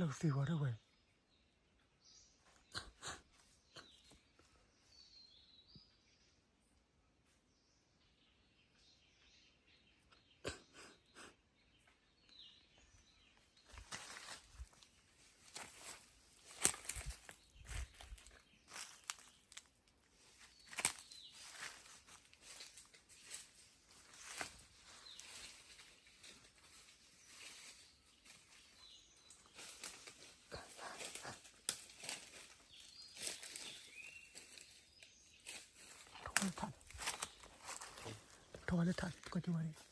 လၢသံဝဲတဝဲ ထီၣ်ဝဲလၢထး, ထီၣ်ဝဲလၢထး, ကီၢ်ကၠိဝဲန့ၣ် သ့ၣ်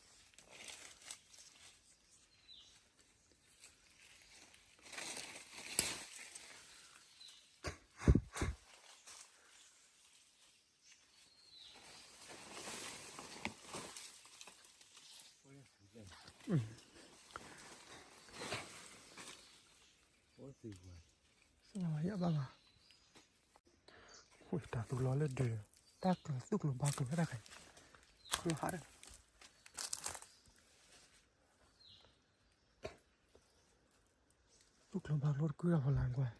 ညါဘၣ်ယဘၣ်ဘၣ်, တၢ်သူလီၤလၢဒၢး, တၢ်ကျိၤသူကျိၤဘါကျိၤတၢ်ခါအံၤ, ခီလီၤဟးဒီး သူကျိၤဘါကျိၤတကုၢ်ဒီးဖီလာ်ကွၢ်.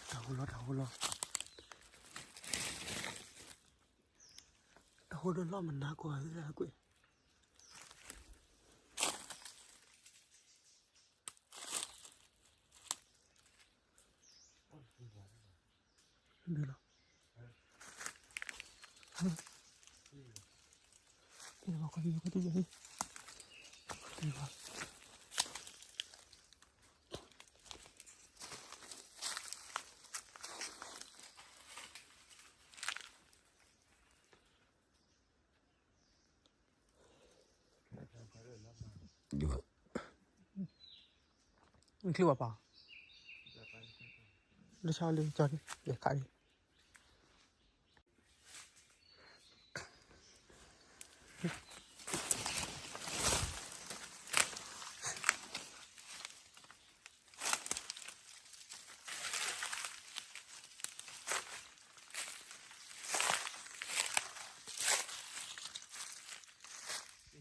တၢ်ဟူလီၤ တၢ်ဟူလီၤ, တၢ်ဟူဒီးလီၤမနၤကွၢ်ကွ့ၢ် ဘၣ်လီၤ, ဘၣ်လီၤ, ဘၣ်လီၤ. နချ့ဝဲပၢ်, လၢဆၣ်လၢကၠီလံ ယခးလံ.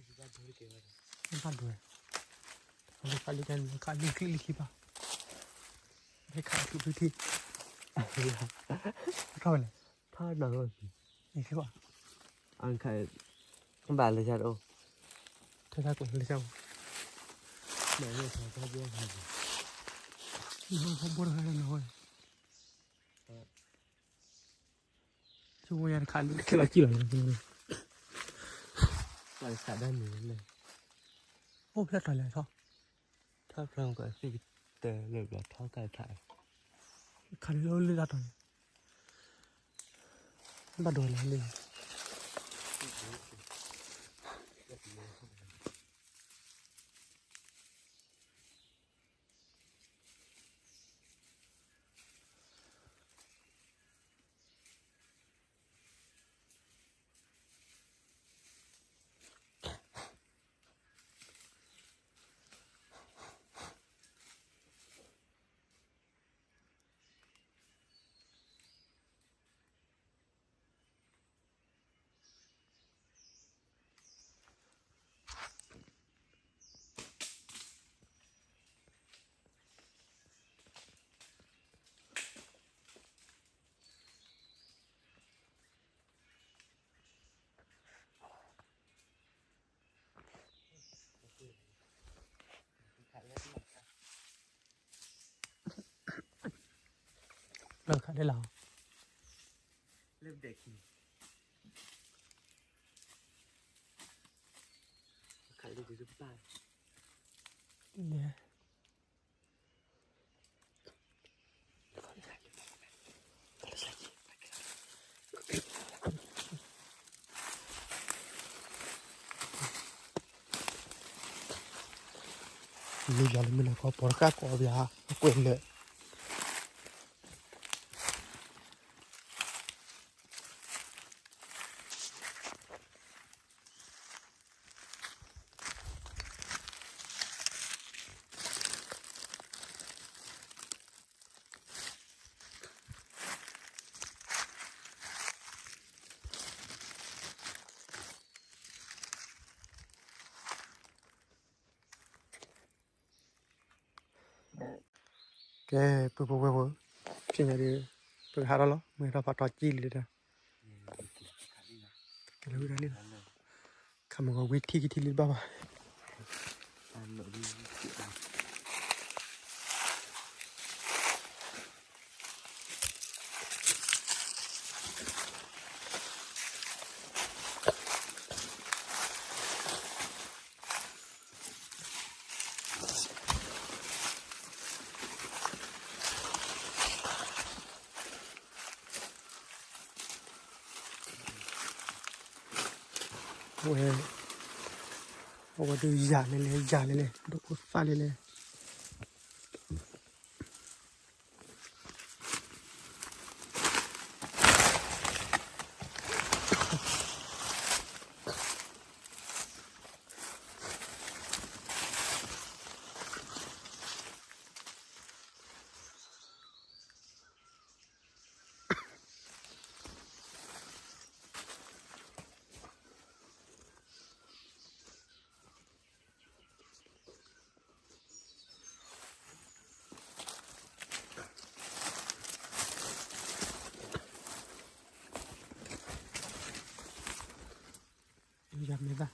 ဘၣ်ဒိ, ခးလံခါလံခါလံ ခးလံချံလံခံဘၣ်, ဟဲခးထူထူထံ, ထီၣ်ဝဲလဲၣ်, ထီၣ်နီၢ်နီၢ်, အံၤဘၣ်, အဘၣ်လၢယၤတအိၣ်, ထဲတၢ်ကျိၤလၢယၤ, နီၢ်နီၢ်, ဘိတဂၤနီၢ်ဝဲ ဆိကမိၣ်ယၤတခါလၢခဲလီၤကံၣ်လီၤ, တၢ်တခါဒၣ်န့ၣ်လဲၣ်, အိၣ်ဖျဲၣ်ထီၣ်လဲၣ်ထီၣ်, ထီၣ်ဖျဲၣ်ကသံၣ်ကတၢၢ်လၢဘျီထီၣ်ကၢ်ထး, ခါလၢလၢတၢ်တီၤန့ၣ်, ဘၣ်ဒိလၢလၢ လၢခးဒဲလီၤ, လၢဒဲးခံ, ခးလၢဒဲးတပၢ်, မ့ၢ်ယၤလၢမ့ၢ်နၤခီ ပိာ်တဃၣ်ကိးဘၣ် အကွဲးလၢာ်, ကဲ ပုၢ်ဖိဝဲၢ်ဖိ, ဖဲညါဒီး ပကဟးထီၣ်လီၤ မ့ၢ်ထီၣ်ဖးထီကံၢ်လံဒီး, ကဲလၢဝံၤဒၣ်လံလီၤ, ခါမုၢ်ဂီၤဝံၤထံကထံလံတဘၣ်ဘၣ်. ဝဲ, အဝဲဒုးယၤလဲၣ်လဲၣ် ယၤလဲၣ်လဲၣ် ဒိၣ်ဖိသၣ်လဲၣ်လဲၣ်. ယၤမ့ၢ်ဘၣ်.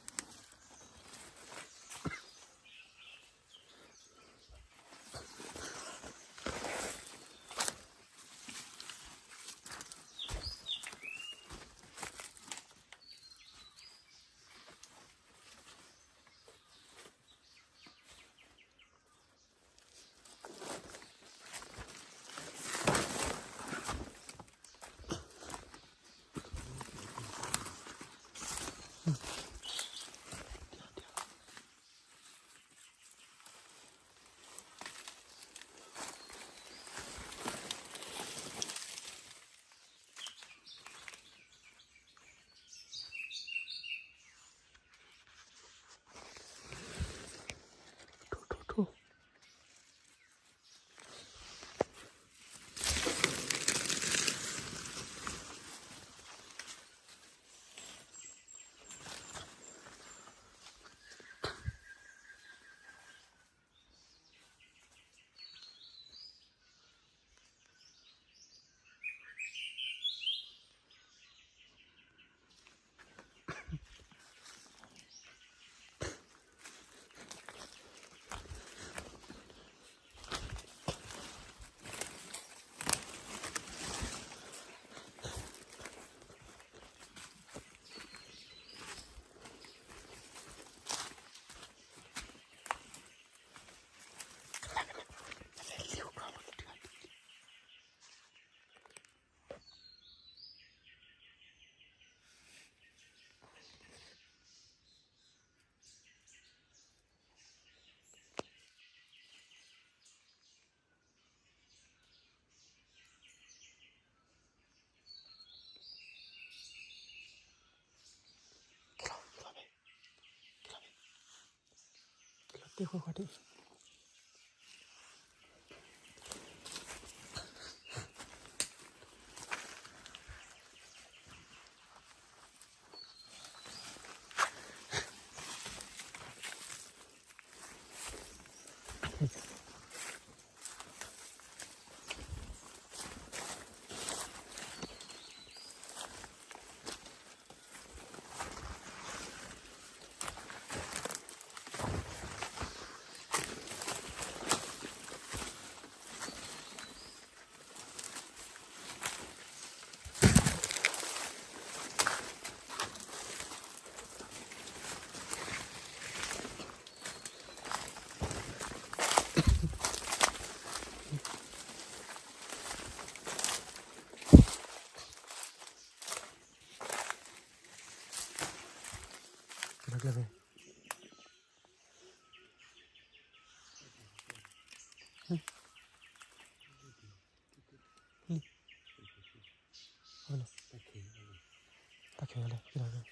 တၢ်ခဲလၢာ်,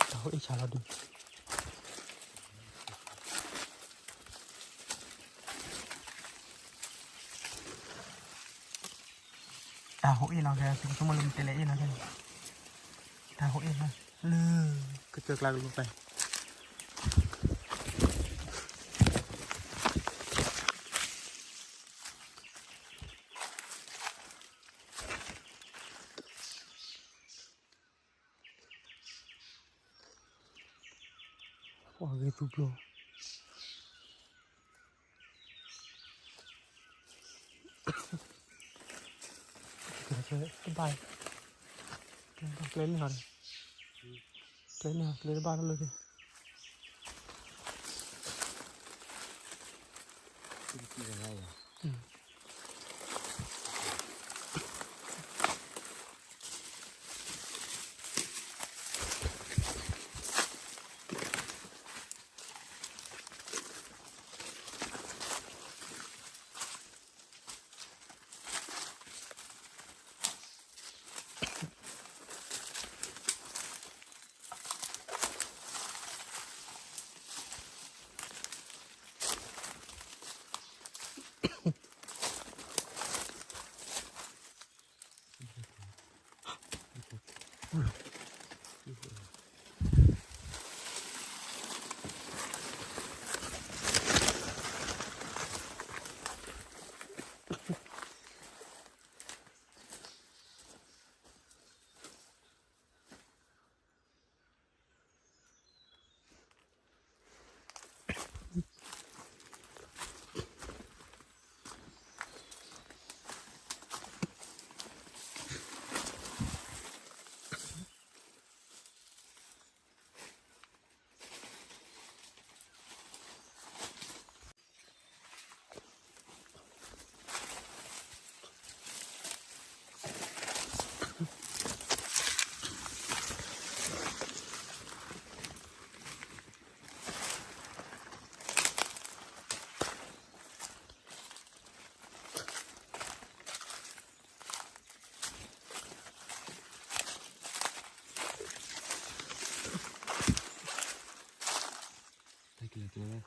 တၢ်ဟိၣ်အ့ၣ်ဆါလီၤဒုး, တၢ်ဟိၣ်အ့ၣ်လီၤခဲ, သုကဆိကမိၣ်လၢမ့ၢ်တဲလဲၣ်အ့ၣ်လီၤခဲ, တၢ်ဟိၣ်အ့ၣ်လီၤ, လၢကစၢၢ်ကျါကလိပၢ်. ပှၤဂ့ၤသူကျိၤ, တဘၣ်, ကျဲန့ၣ်ဟီ, ကျဲန့ၣ်ဟီ, ကျဲတဘၣ်ထီၣ်လၢၤ, တၢ်က့ၤလီ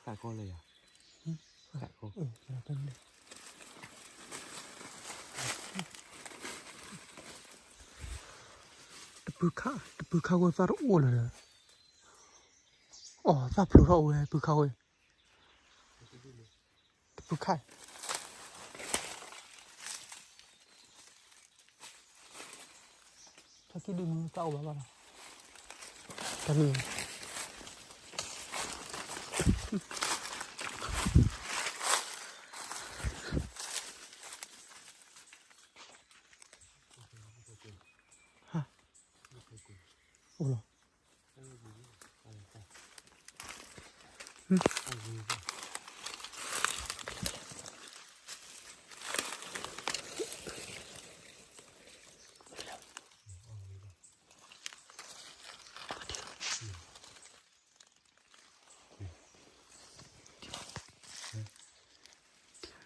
ၤက့ၤလၢဃၣ်ကီၢ်လၢယၤ, ဃၣ်ကီၢ်, တပုၢ်ခၣ်, တပုၢ်ခၣ်ဝဲသၣ်တအိၣ်လၢၤဒီး, အိၣ်သၣ်ဖျိထီၣ်ဝဲပုၢ်ခၣ်ဝဲ, တပုၢ်ခၣ်, ထီၣ်ကံၣ်ဒုးမုၢ်သၣ်အိၣ်ဘၣ်ဘၣ်လီၤ, တမ့ၢ် အိၣ်လီၤ.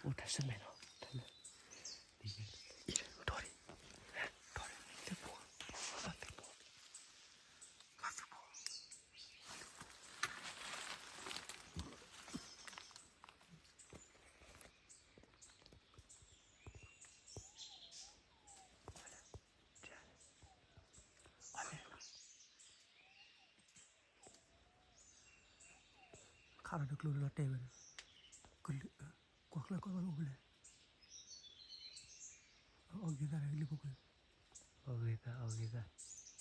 အိၣ်တၢ်ဆၢၣ်မဲာ်လီၤ, ထီၣ်ဒံး, ထီၣ်ဒံး, သ့ၣ်ဖိ, သ့ၣ်ဖိ. ခးဒီးတကျိၤလီၤတဲာ်ဝဲဒီး, ကလုာ်, ကွၢ်ချၢၣ်ကီၢ်ဘၣ်အိၣ်ဖဲလဲၣ်, အီၣ်ဂ့ၤသၣ်ဒီး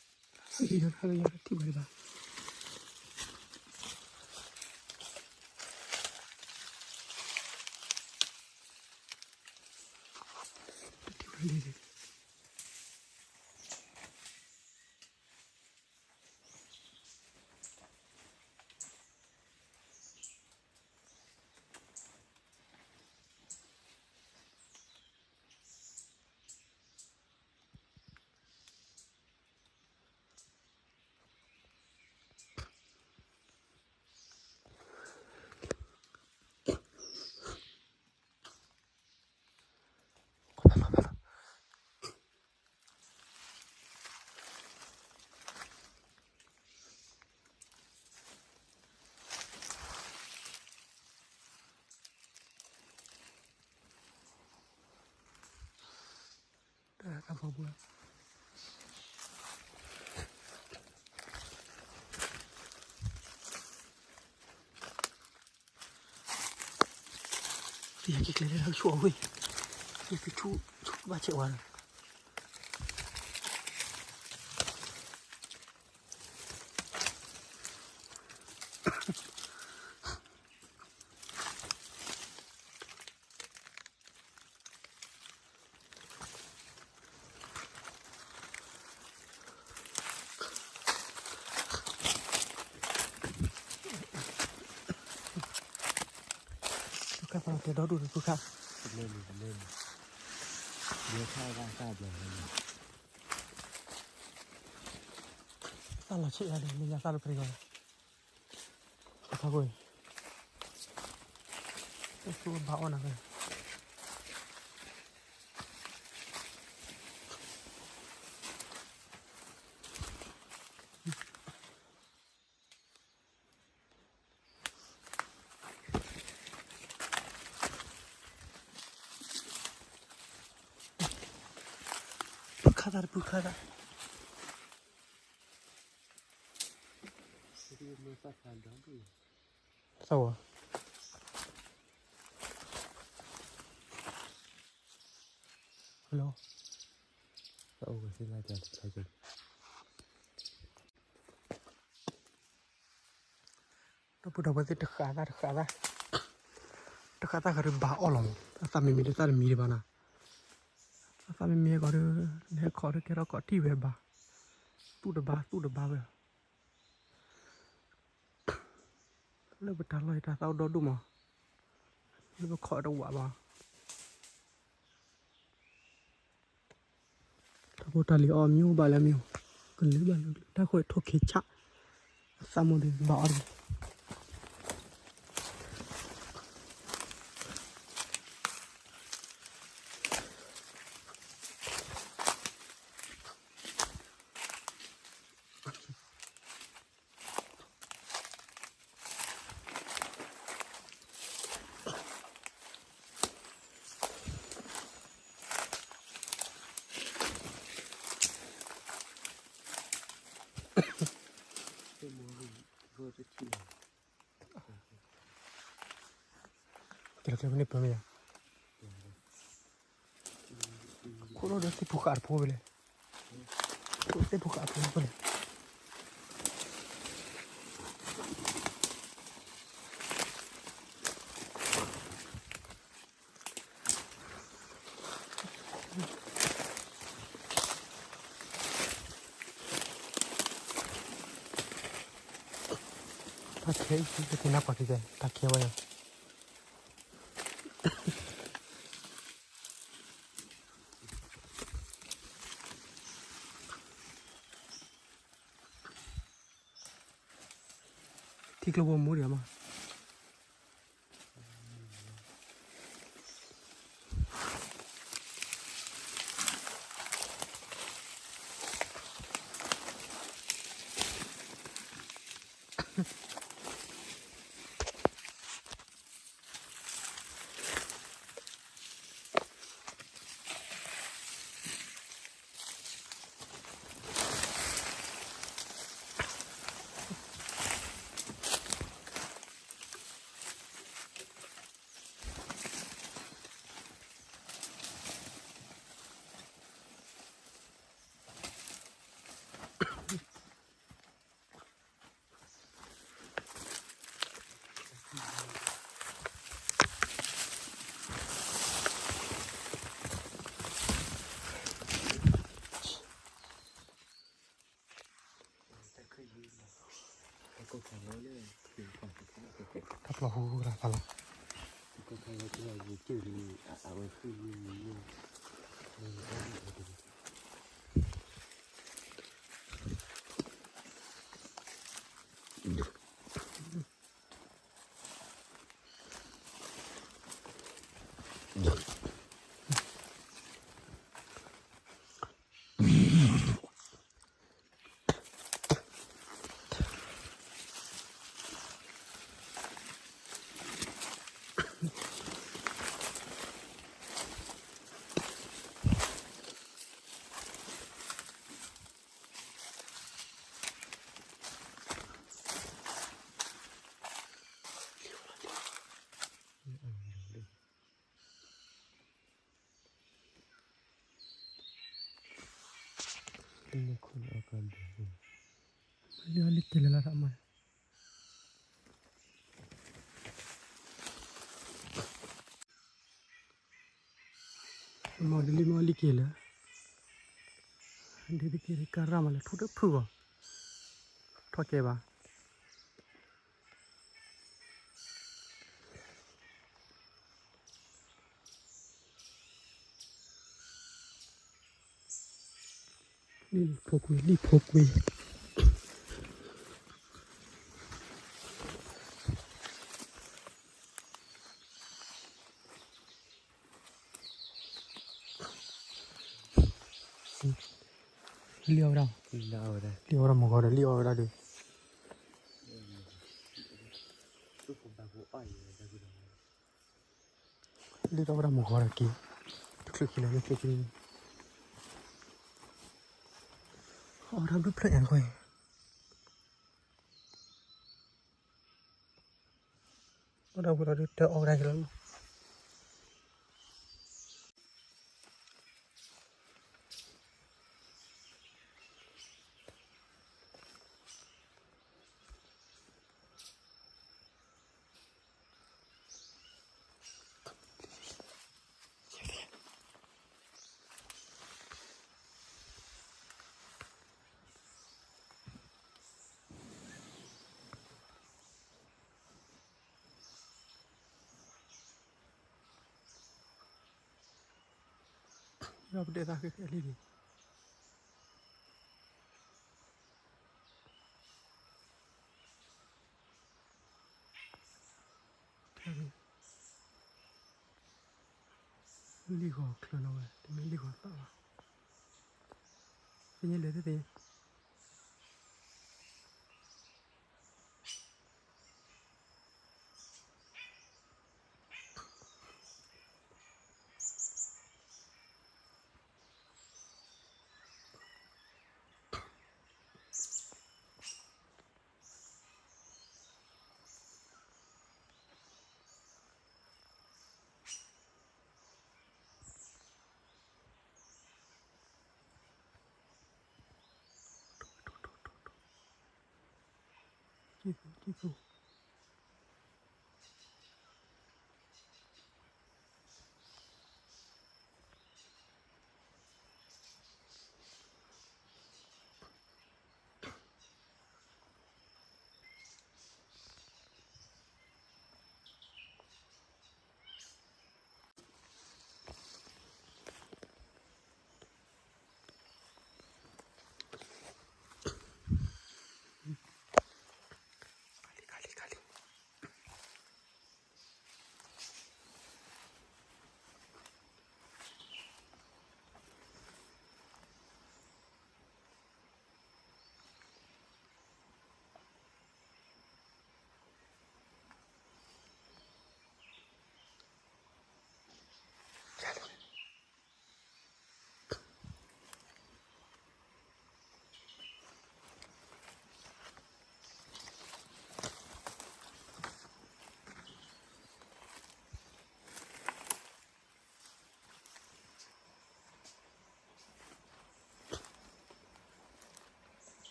ကလုာ်ဖိကွဲ, အီၣ်ဂ့ၤသၣ် အီၣ်ဂ့ၤသၣ်, ဖးယံၤယါ. တၢ်ဖီပူၤ, တံၤဟဲက့ၤကျဲလၢတၢ်ကဆူၣ်အီၤဝဲ, ယသုဆူၣ်ဆူၣ်ဘၣ်ဆဲးဝါဒီး ဖုခၣ်သးလီၤတဲာ်ဒီဒူၣ်ဒီးဖုခၣ်, တၢ်လီၤဆဲးယၤဒီး မ့ၢ်ညါသၣ်တပရံၤဂီၤ, အခါခိၣ်အံၤ တၢ်သူၣ်ဘၣ်အီၣ်နၤဖဲ ဖုခၣ်သၣ်တဖုခၣ်သၣ်, သၣ်ဝါ, hello, သၣ်အိၣ်ဝဲသ့ၣ်လၢတၢ်တခါက့ၤ ဒီပုၢ်ဒီဝဲၢ်သ့ၣ် တဃးသၣ်တဃးသၣ်, တဃးသၣ်ဃးဒီးဘၣ်အီၣ်လီၤမး, အသၣ်မံမံၤဒီးသၣ်တမံၤဒံးဘၣ်နီၤ, အသၣ်မံမံၤဟဲကီးဒီး နဟဲခီးဒီးကဲထီၣ်ကီးထံၣ်ဝဲဘၣ်, သူၣ်တဘၣ်သူၣ်တဘၣ်ဝဲ, လၢပတၢ်လီၢ်အံၤတၢ်သၣ်အိၣ်ဒီဒူၣ်မး, လၢပခီးတဝးဘၣ် တၢ်ဖိတၢ်လံၤအီၣ်မ့ၢ်အိၣ်ဘၣ်လၢမ့ၢ်အိၣ်, ကလုာ်ဘၣ်လၢကလုာ် တၢ်ဃိထိၣ်ခံဆၣ်, အသၣ်မူဒီးဘၣ်အီၣ်တဂ့ၤ. ကဲလီၤကျဲဖဲန့ၣ်ပၢမ့ၢ်ယါ, ခိၣ်ဒီးသ့ၣ်ဖိဃာ်တဖိဝဲလဲၣ်, သ့ၣ်ဖိဃာ်တဖိဝဲလဲၣ်. တၢ်ခဲအံၤ ကသ့ၣ်နၢ်ပှၤက့ၤ တၢ်ခဲဝဲယါ. ထံကျိဖိမူဒံးမး.တၢ်ပျီဟူလၢ်လီၤ. လၢခိၣ်လၢအီၣ်ကဒီး, လံၣ်အီၣ်လံၣ်က့ၤလၢလီၤတၢ်မၤ, မ့ၢ်ဒ်လံၣ်မ့ၢ်အီၣ်လံၣ်က့ၤလၢ, ဒ်တက့ၢ်ကရၣ်မးလၢထူတဖုၣ်ဘၣ်, ထီၣ်ကဲဘၣ်. လံၣ်ဖိကွံာ် လံၣ်ဖိကွံာ်, လံၣ်အီၣ်ဝဲဒၣ်, လံၣ်အီၣ်ဝဲဒၣ်မုၢ်ဂီၤဒီး လံၣ်အီၣ်ဝဲဒၣ်ဒီး လံၣ်အီၣ်ဝဲဒၣ်မုၢ်ဂီၤဒီးက့ၤ, တချုးခံလၢလၢချုးခံ, အီၣ်ဝဲဒၣ်ဘျုးဖျၢၣ်အံၤတခီအံၤ, အီၣ်ဒၣ်ဝဲဒီးတအီၣ်ဝဲဒၣ်က့ၤလီၤ. ဒီးပဒဲသးဃဲဃဲလံန့ၣ်, လံၣ်ဂီၤချၢနီၤဝဲ တမ့ၢ်လံၣ်ဂီၤသးဘၣ်,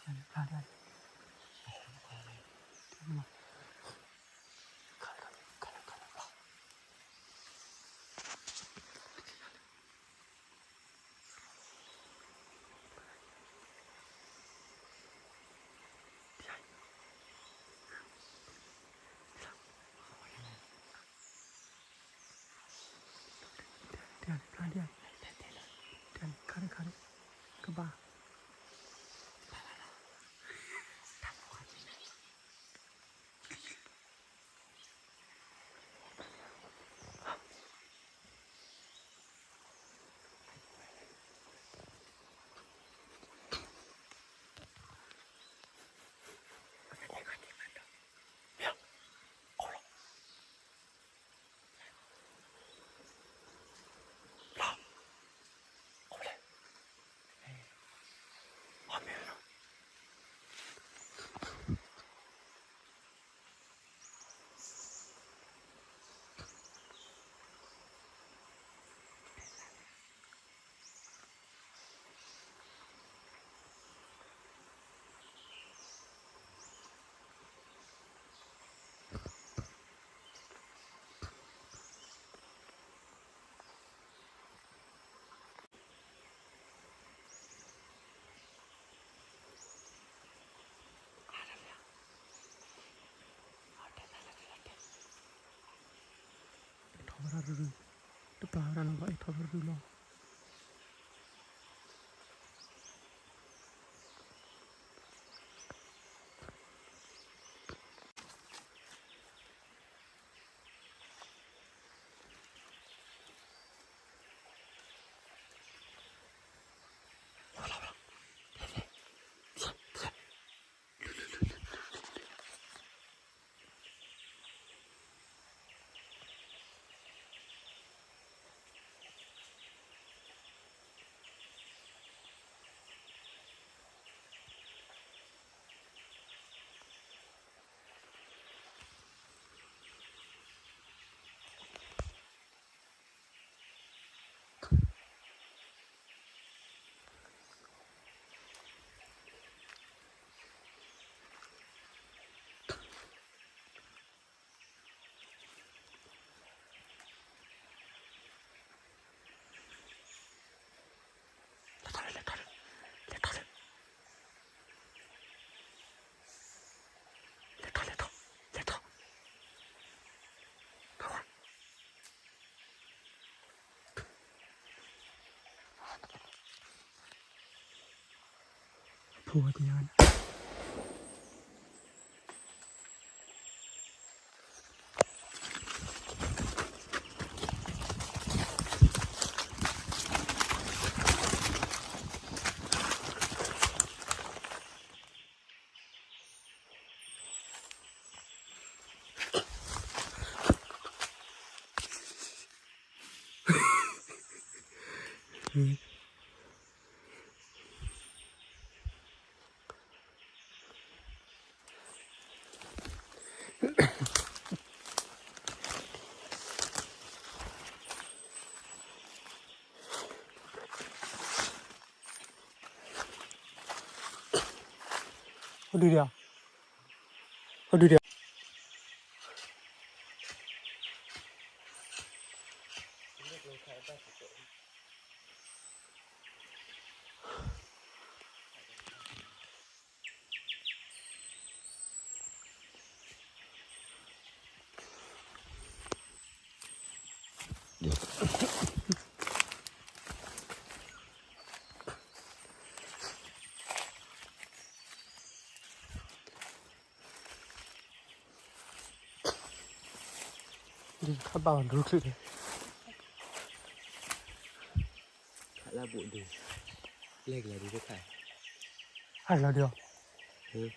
သ့ၣ်ညါလဲၤသ့ၣ်သ့ၣ်ညါ. ခါဒံး ခါဒံး ကဘၣ် ထီၣ်ဝဲဒၣ်ရူၤရူၤ, တပာ်ဝဲဒၣ်နီၤဘၣ်, အ့ၣ် ထီၣ်ဝဲဒၣ်ရူၤလီၤ. ဖိဝဲကညီန့ၣ် ဟိဒုဒံး, ဟိဒုဒံး. ခါဘၣ်ဒိချံၣ်, ခါလၢဘိၣ်ဒိ, လဲၤကလီၤဒုးတခါ, ဟးကလီၤဒုးအီၤ.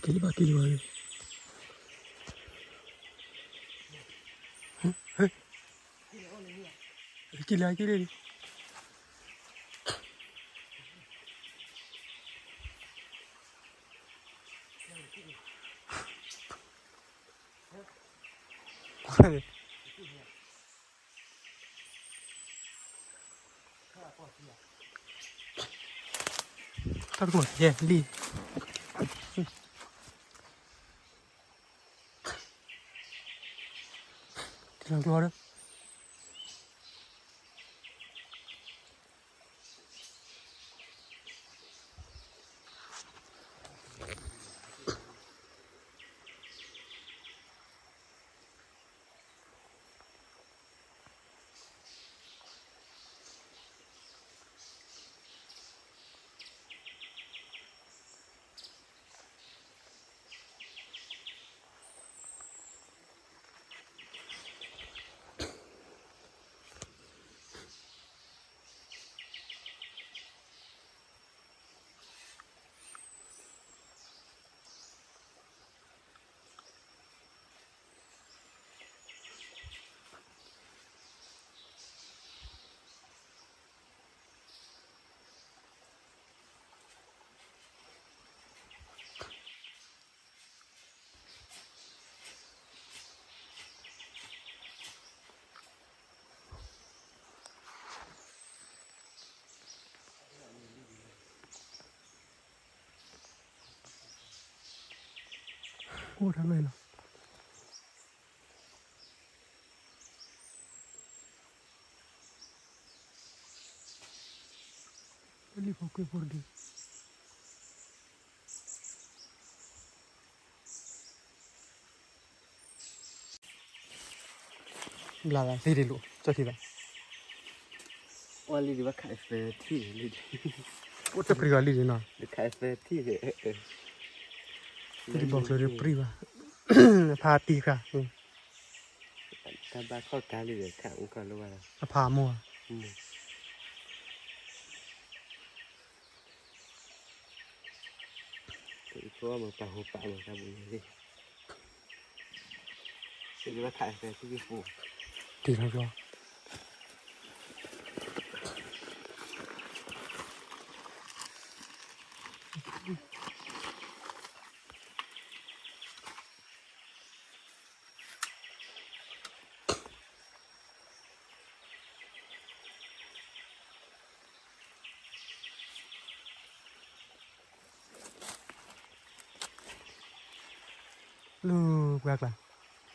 လၢဘၣ်က့ၤလၢၤဘၣ်လၢ, ဟဲ, ဟဲ, က့ၤလၢၤ က့ၤလၢၤလံ. တၢ်တကိးယဲၢ်လံ, တလီၤကျီဒီး အိၣ်ထီၣ်လီၤလီၤ, လံၣ်ဖိကွ့ၢ်ဖိတဒု ဘျးသးသ့ဒ်လိာ် ကၠီၣ်ထံသး, အိၣ်လံဒ်ဘၣ်ခးသၢထံၣ်လံ, အိၣ်တပျံၤဘၣ်လံဒ်နီၤ, ခးသၢထံၣ်, တဘီကျၢၤဒ်ပျံၤဘၣ်, ဖးတံၢ်ဃာ်, တၢ်ဘၣ်ခီၣ်ကါလံဒီးခးအူခီၣ်လိဘၣ်လီၤ, အဖးမိၢ်ဧါ တံၢ်လီၤကျီ, လူၤပှၤကျါ ဘီချၢ လံၣ်ဘီချၢဝဲ, လံၣ်ဘီချၢမုၢ်ဝါကျ့ၣ်ဒ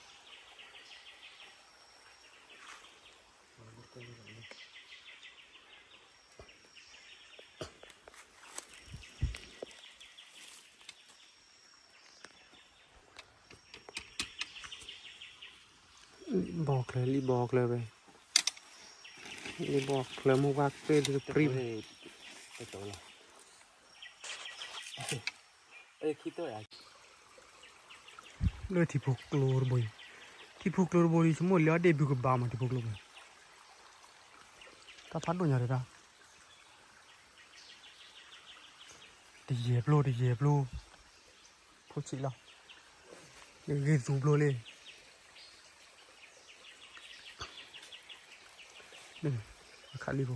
ုးပြံၣ်ဝဲ, လၢထံဖိကျိတဘိအံၤ, ထံဖိကျိတဘိအံၤ ဆိကမိၣ်လၢအဒ့ၣ်ဘုကဘၣ်မး ထံဖိကျိဘိ, တၢ်ဖးဒိၣ်ညါတဒၣ် တယဲၢ်ပျိ တယဲၢ်ပျိ, ဖိဆံးလီၤ, ဂ့ၢ်သူပျိလံ, အခးလံဖိ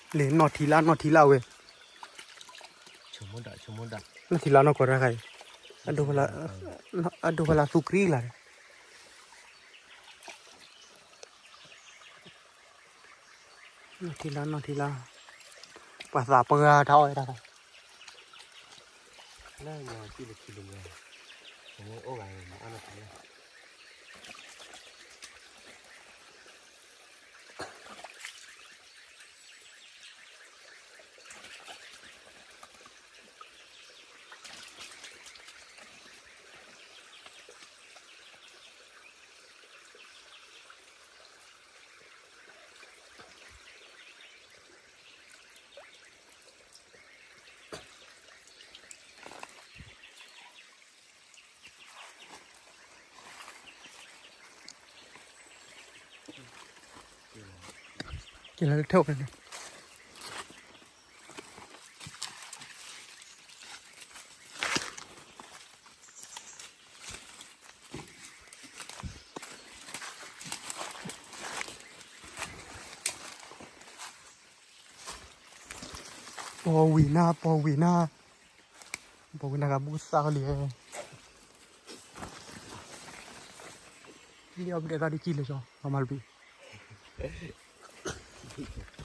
လံ နီၢ်ထံလါ နီၢ်ထံလါဝဲ, နီၢ်ထံလါနီၢ်ကီၢ်တၢ်ခါအံၤ, အဒိဖဲလၢသူကြံလၢ်, နီၢ်ထံလါ နီၢ်ထံလါ, ပှၤသးပှၢ်တၢ်အီၣ်တၢ်သး လၢညါ ကံၣ်လၢခံလၢညါ, အိၣ်ဂၤမၤအါနီၢ်ထံလါ တၢ် က့ၤလီၤလၢထဲအိၣ်န့ၣ် ပီၤဝံၤနၤ ပီၤဝံၤနၤ, ပီၤဝံၤနၤ ကဘူၣ်သၣ်လံ, လံအီၣ်ပဒဲးသၣ်ဒုးကံၣ်လၢာ်ကီ လီၤမၤတဘံၣ် ဟဲက့ၤလီၤဃီလၢ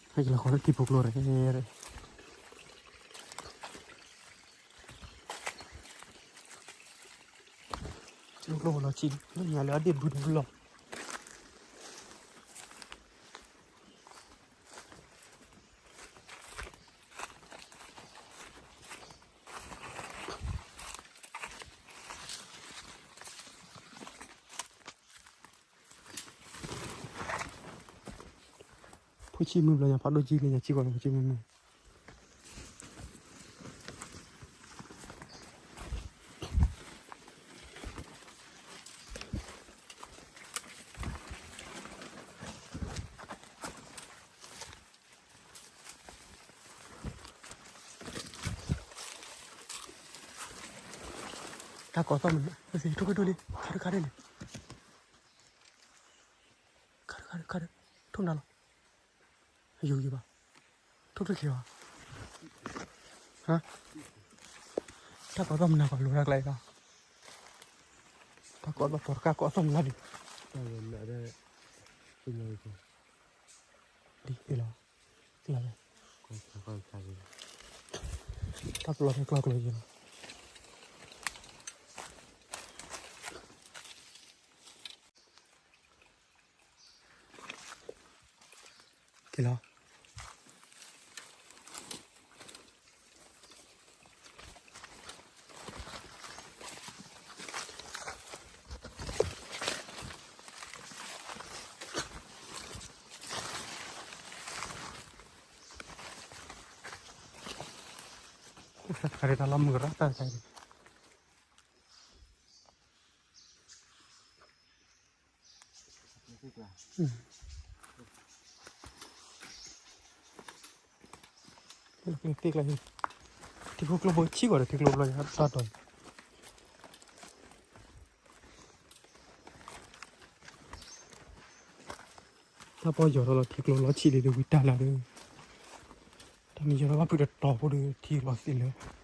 ထံဖိကျိန့ၣ်, ထံဖိကျိလီၤဆံး လၢညါလၢအဒ့ၣ်ဘုတဘုလီၤ. ဖိဆံးမုၢ်ဘျီညါ ဖးဒိၣ်ကံလၢညါ ဆံးကီးလီၤ ဖိဆံးမုၢ်မုၢ် တၢ်ကိးသီၣ်မနုၤ ထိၣ်ကဒိၣ်လံ ခါဒုခါဒုန့ၣ် ခါဒုခါဒု ထိၣ်နၤလီၤ ယူၤယူၤဘၣ် ထိၣ်တချ့ဘၣ် တၢ်ကိးသီၣ်မနုၤကီးလိၤတၢ်ကျဲအံၤလီၤ တၢ်ကိးသီၣ်ပီၤတကါကိးသီၣ်မနုၤလီၤဒံး ဒ်အံၤလီၤ လီၤ တၢ်ပလီၢ်ဖဲကျီကျိၤယံၤလီၤ က့ၤလီၤ တၢ်လီၢ်မုၢ်ကရၢတၢ်တခါအံၤ ထံကျိဘိဆံးဂီၤဒီး ထံကျိဘျီညါတၢ်တီၤအံၤ တၢ်ပီၢ်ယီၤထီၣ်လီၤ ထံကျိလီၤဆံးလံဒီး ဝံတၢ်လၢဒီး တၢ်မ့ၢ်ယီၤထီၣ်ဘၣ်ဖုးတတီၤဖိဒီး ထံလီၤသ့လၢ လၢ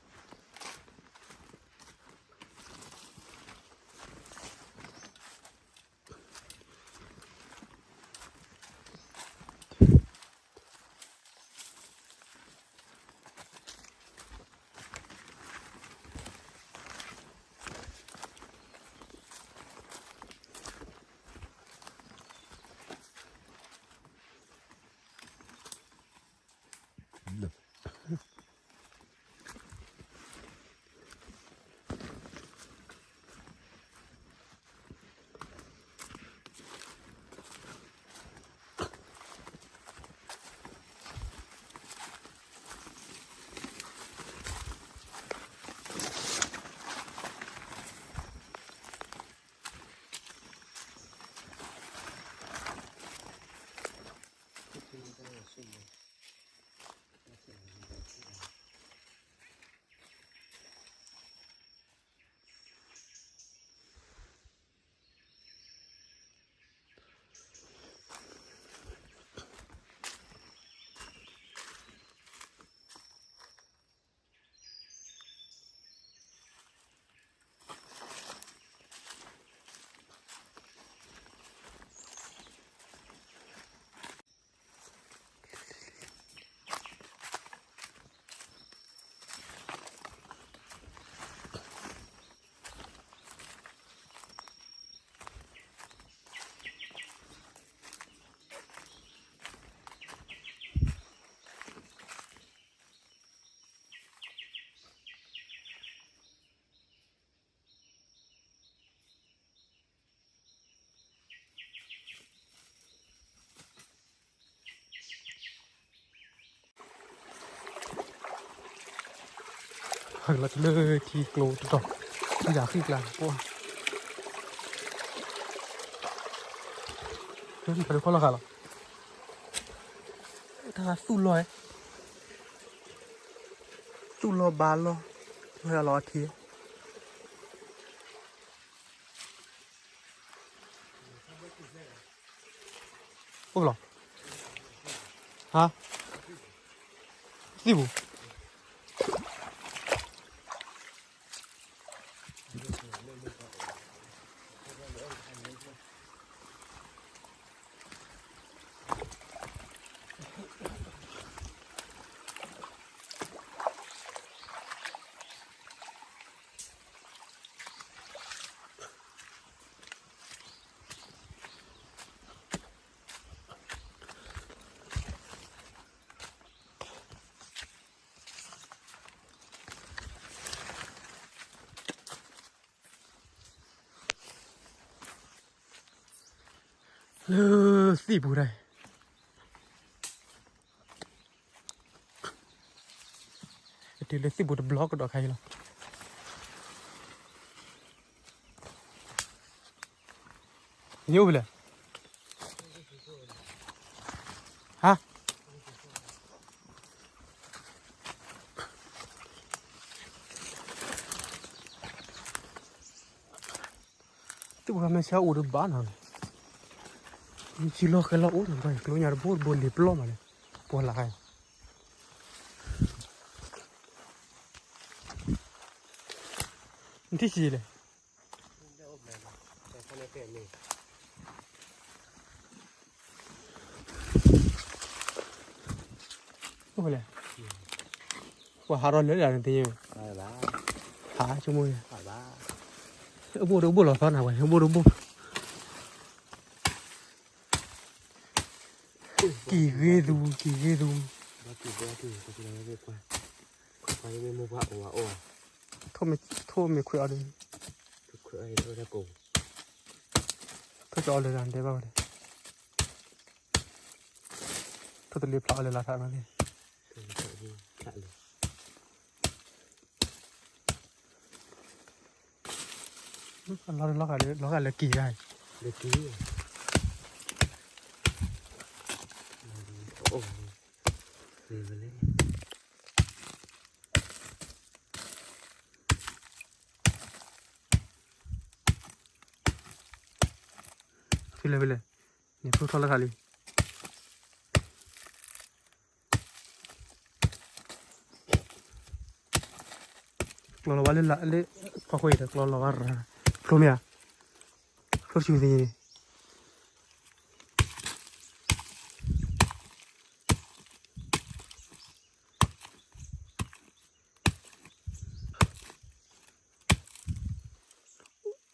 လီၤတုၤလၢထံကျိတတီၤ, ထံယၤဃံကျါ, ပှၤ, ဖဲဒုးခီလီၤဃာ်လီၤ, တၢ်သူၣ်လီၤ, သူၣ်လီၤဘါလီၤ, ဝဲဒၣ်လီၤအထံ အိၣ်လီၤ, ဟါ, သံၣ်ပူၤ, လၢသံၣ်ပူၤဒၣ်, တုၤလၢသံၣ်ပူၤတဘျီကဒီးခါအံၤလီၤ. ယအိၣ်ဖဲလဲၣ်, ဟါ, သံၣ်ပူၤခါမ့ၢ်ဆါအိၣ်တဘၣ်နီၤ, ယလီၤဃဲလီၤအိၣ်နီၤ, ကျိညါတဘိတဘိလံၤပျီမးန့ၣ်, ပှၤလၢ်ခါ, နထံၣ်ဆံးလဲၣ် အိၣ်ဖဲလဲၣ်, ပှၤဟးထီၣ်လၢလၢ်န့ၣ်တယဲၢ်, ဟးဆိကမိၣ်, အဘိၣ်တဘိၣ်လီၤသီနၤဝဲ အဘိၣ်တဘိၣ်, ကံၢ်ဂ့ၤသူ, ကံၢ်ဂ့ၤသူ, ထိၣ်မ့ၢ်ခွဲးအီၤဒီး, ထိၣ်ကၠီအီၤလၢလၢ်ဒဲးဘၣ်ဝဲ, ထိၣ်တလ့ဖျါအီၤလၢလၢ်ထးနီၤ, လီၤဂာ်လၢကံၢ်ဂၤ, လၢကံၢ်, ဖဲလဲၣ်ဖဲလဲၣ်, န့ၣ်ဖျိထီၣ်လၢခါလံ. ကျီလီၤဝဲလၢလၢ်လၢ, ဖီခိၣ်အံၤဒီးကျီလီၤဝဲရၤ, ဖျိမ့ၢ်ဧါ, ဖျိဆူသ့န့ၣ်, အ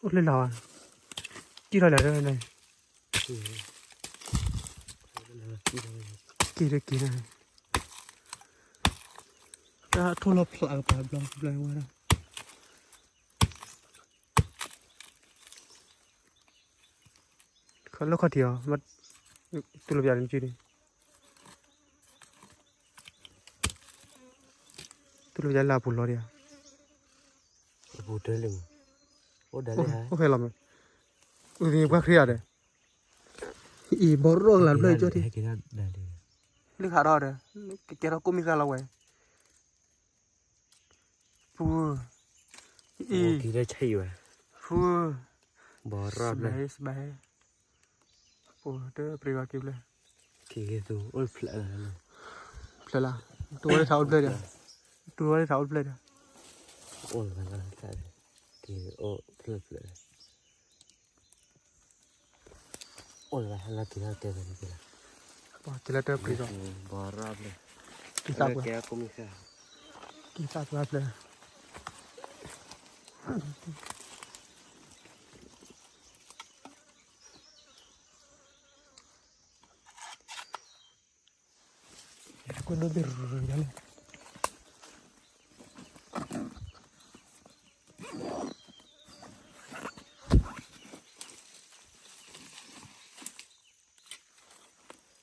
ိၣ်လၢလၢ်ဝဲ, ကံၢ်ထီၣ်လၢ်လၢ်န့ၣ်, ကံၢ်လၢကံၢ်န့ၣ်, တၢ်ထိၣ်လီၤဖျးကပၤဘျီဘျီဝဲဒၣ်, လၢခီၣ်ထံးအီၤ, တူၢ်လိာ်ပယါန့ၣ်က့န့ၣ်, တူၢ်လိာ်ပယါလၢအပူၤလီၤဒံးဧါ, အိၣ်ဖဲလီၤမး, အိၣ်သ့ၣ်ပှၤခရံာ်ဧါဒီး, အံၤဘီရီၣ်ကလၤတဖျၢၣ်ကၠီထံ, လၢခးထီၣ်ဒီး, ကကဲထီၣ်ကိးမံၤဃာ်လီၤဝဲ, ဖူ, အံၤ, ဖူ, ဘီရီၣ်ဖျၢၣ်, ပတပြံၤဂီၤက့ၤဖျၢၣ်, ဖျၢၣ်လၢ, တူၢ်ဝဲလၢထးအိၣ်တဖျၢၣ်ဒီး, တူၢ်ဝဲလၢထးအိၣ်တဖျၢၣ်ဒီး, အိၣ်ဖျၢၣ်ဖျၢၣ်, အိၣ်လၢဟဲလၢက့ၤလၢတဲဝဲန့ၣ်, ပှၤက့ၤလၢတၢ်ပြံၤလီၤ, ဘီရၣ်ဖျၢၣ်, ကံၢ်သၣ်ပှၢ်, ကံၢ်သၣ်ပှၢ်ဖျၢၣ်, ကွၢ်ဒိၣ်ဘ့ၣ်ရူၤရူၤန့ၣ်,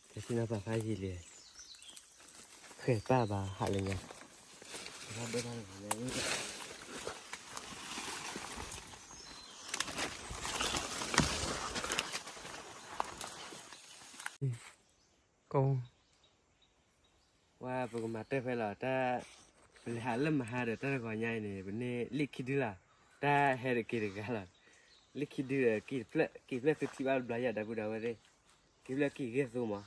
ကဲထံၣ်နီၢ်ပာ်ဖးယံာ်လံ, ဃဲၤပၢ်ဘၣ်ဟးလၢညါ, ဘၣ်ဘၣ်ဘၣ်လၢညါ, ပကမၤတၢ်ဖဲလီၤ တၢ် ပလဲၤဟးလၢမဟါဒီးတၢ်တဂီၤညါအံၤန့ၣ် ပန့ၢ်လံာ်ခံဒုလီၤ. တၢ်ဟဲတက့ၤတဂၤလီၤ. လံာ်ခံဒုဒီး က့ၤတဖျၢၣ် က့ၤဖျၢၣ်သုထံၣ်ဘၣ်တဘျီယၤ ဒီပုၢ်ဒီဝဲၢ်သ့ၣ်, က့ၤဖျၢၣ်က့ၤဂ့ၢ်သိမး,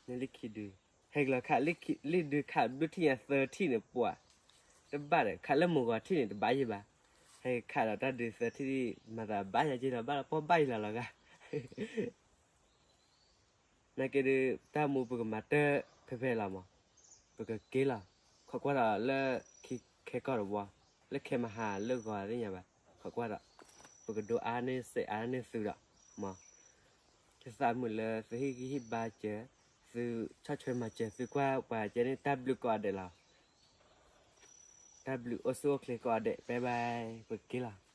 န့ၢ်လံာ်ခံဒု, ဟဲက့ၤလီၤခး လံာ်ဒုခးဘျုးထံၣ်ညါသၢထံၣ်န့ၣ် ပှၤ တဘၣ်ဒီး ခးလၢမိၢ်ဂီၤထံၣ်န့ၣ် တဘၣ်ယံၤဘၣ်, ဟဲက့ၤခးဒီးတၢ်ဒုသၢထံၣ် မၤသးဘၣ်ယၤက့ၤလီၤ ဘၣ်လီၤပီၢ်ဘၣ်ယံၤလီၤလီၤဂာ် နာ်က့ဒုး တၢ်မူပကမၤတၢ်ဖဲဖဲလီၤမး, ပကက့ၤလီၤ, ခိးကွၢ်ဒီးလၢ ခံခဲကီၢ်တဝီ, လၢခဲမဟါလၢဂီၤသ့ၣ်ညါဘၣ်, ခိးကွၢ်ဒီး, ပကဒိအါန့ၢ်စဲးအါန့ၢ်သုဒီး, မး, ယသးမုာ်လၢသုဟ့ၣ်ဂံၢ်ဟ့ၣ်ဘါစၢၤ, သုဆီၣ်ထွဲမၤစၢၤသုကွၢ်ပှၤကဲန့ၣ် တၢ်ဘျုးကိးဂၤဒဲးလီၤ. တၢ်ဘျုးအိၣ်ဆူၣ်အိၣ်ချ့ကိးဂၤဒဲး bye bye ပက့ၤလီၤ.